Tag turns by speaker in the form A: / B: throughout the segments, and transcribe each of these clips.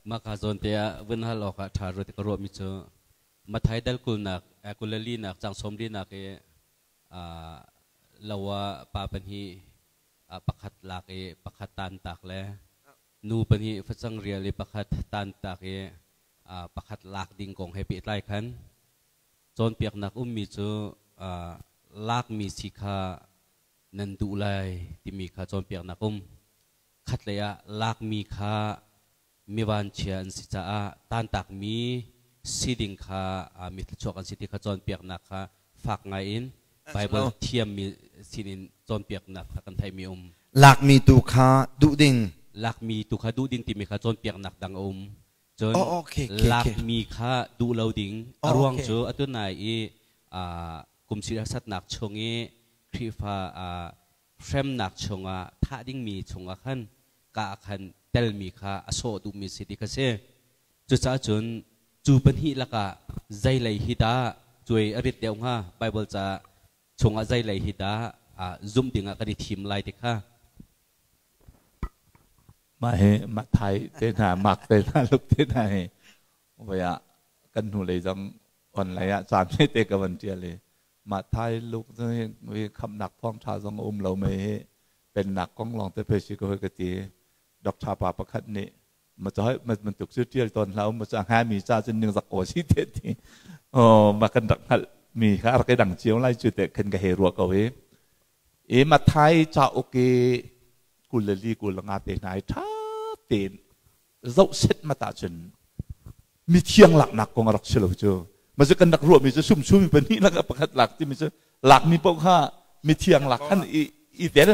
A: Mah ka zawn te ah vun hal awk ah ṭha rua ti ka ruahmi cu Mathai dal kulnak kulali nak cang sawmli nak i lo ah pa pahnih pakhat lak i pakhat tan tak le nu pahnih facang rial i pakhat tan tak i pakhat lak ding kong he pehtlai khan cawnpiaknak ummi cu lakmi si kha nan duh lai timi kha cawnpiaknak um. Khatlei ah lakmi kha mivanchia an si caah tantakmi si ding kha mi thluachuak an si ti kha cawnpiaknak kha fak ngai in Bible thiammi sinin cawnpiaknak kha kan theihmi um.
B: Lakmi tu kha duh ding.
A: Lakmi tu kha duh ding timi kha cawnpiaknak dang a um. Cun lakmi kha duh lo ding. A ruang cu atu nai i kum harsatnak chung i Khrihfa hremnak chungah thah dingmi chungah khan ka ah khan telmi kha a sawh duhmi si ti kha si. Cucaah cun cu pahnih lakah zeilei hi dah cuai a rit deuh hnga? Baibal ca chungah zeilei hi dah zumh dingah kan i thim lai ti kha.
C: Mah hi Matthai te hna, Mark te hna, Luke te hna hi voi ah kan hnulei zong online ah caan te ka van ṭial i Matthai Luke hi khamhnak thawngṭha zong a um lo mei hi pennak kong lawng te pei si ko hei ka ti. Doctor pa pakhat nih ma ca bantuk cu ṭial tawn hlah u ma ca hnga mi ca cun ningzak aw si te ti oh ma kan rak hngalh mi kha a rak i dang cio lai cu te khan ka hei ruah ko i i Matthai cauk i 24 25 te hna i ṭha tein zoh set mat ahcun mithiang laknak kong a rak si lo cu. Ma cu kan rak ruahmi cu sumsumi pahnih lak pakhat lak timi cu lakmi paoh kha mithiang lak khan i i tel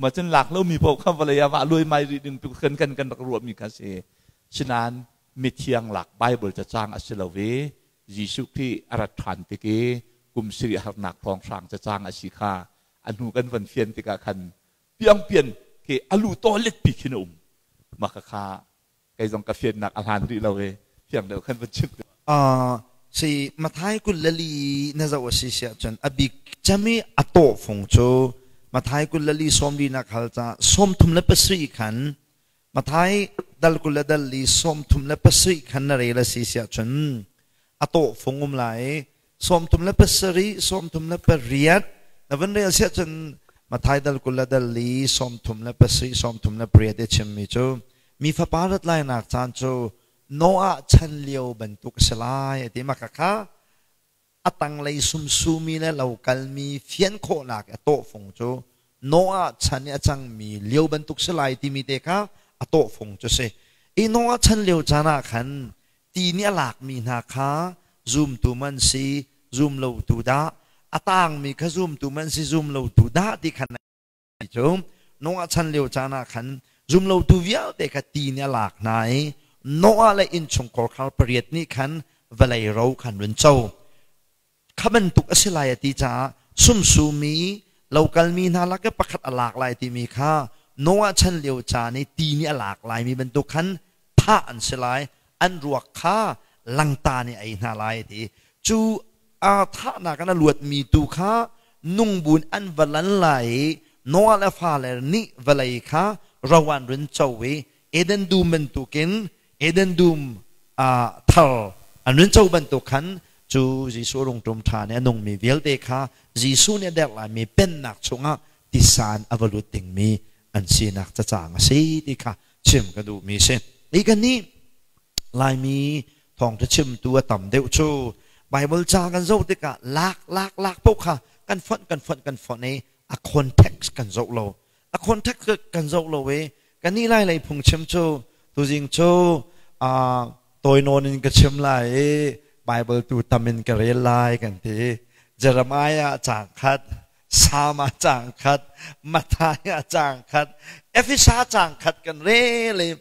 C: ma cun lak lomi paoh kha vawlei ah vah luai mai rih ding tu kan kan kan rak ruahmi kha si. Sinain mithiang lak Bible cacang a si lo i Jesuh Khrih a rat ṭhan tik i kum sarih harnak thawnghrang cacang a si kha a hnu kan van fian tikah khan piangpian khi a lu toilet pi khin a um. Mah kha kei zong ka fiannak a hlan rih lo i fiang deuh khan van chim.
B: Si Mathai 24 na zoh a si si ahcun a bik cem i a tawhfung cu Mathai 24 sawmli nak hal ca 37 khan Mathai dal kul le dal li 37 khan na rel a si si ahcun a tawhfung um lai. 37, 38 na van rel si ahcun Mathai dal kul le dal li 37, 38 i chimmi cu mi fapa rat lainak caan cu Noah chan lio bantuk a si lai a ti. Mah kha a tanglei sumsumi le lo kalmi fian khawhnak a tawhfung cu Noah chan i a cangmi lio bantuk si lai timi te kha a tawhfung cu si. I Noah chan lio caan ah khan ti nih a lakmi hna kha zumtu man si, zum lotu dah, a tangmi kha zumtu man si, zum lotu dah ti khan cu Noah chan lio caan ah khan zumlotu vialte kha ti nih a lak hna i Noah le innchungkhar khar pariat nih khan vawlei ro khan run co. Kha bantuk a si lai a ti caah sumsumi lokalmi hna lak i pakhat a lak lai timi kha Noah chan lio caan i ti nih a lak laimi bantuk khan thah an si lai, an ruak kha langta nih a ei hna lai a ti. Cu aa thahnak in a luatmi tu kha nungbun an va lan lai i Noah le fale nih vawlei kha ro an run co i Eden dum bantukin Eden dum thar an run co bantuk khan cu Jesuh rungṭum ṭha nih a nungmi vialte kha Jesuh nih a derh laimi pennak chungah tisan a va lut dingmi an sinak cacang a si ti kha chim ka duhmi si. Hi kan nih Laimi thawngṭha chimtu a tam deuh cu Bible ca kan zoh tikah lak lak lak paoh kha kan fonh kan fonh kan fonh i a context kan zoh lo. A context kan zoh lo i kan nih Lai lei phungchim cu tuzing cu tawi nawn in ka chim lai i Bible tu tam in ka rel lai kan ti. Jeremiah caang khat Sama caang khat, Matthai caang khat, Efesa caang khat kan rel i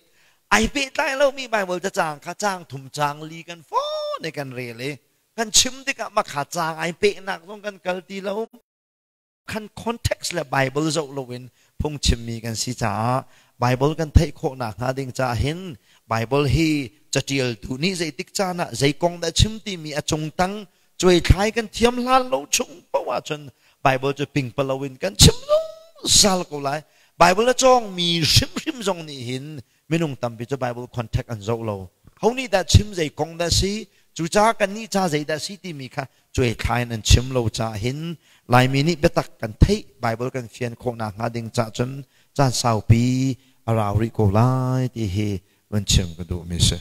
B: ai pehtlai lomi Bible cacaang kha caang thum caang li kan fawn i kan rel i kan chim tikah makha caang ai pehnak zong kan kal ti lo. Kan context le Bible zoh loin phungchimmi kan si caah Bible kan theih khawhnak hnga ding caah hin Bible hi catialtu nih zeitik caan ah zei kong dah chim timi a cungtang cuaithlai kan thiam hlan lo chung paoh ahcun Bible cu pingpalo in kan chim zungzal ko lai. Bible a cawngmi hrimhrim zong nih hin Minung tampi cu Bible context an zoh lo. Ho nih dah chim, zei kong dah si, cu ca kan nih ca zei dah si timi kha cuai thlai in an chim lo ca hin Laimi nih biatak kan theih, Bible kan fian khawh nak hnga ding ca cun caan saupi a rau rih ko lai ti hi van chim ka duh mi si.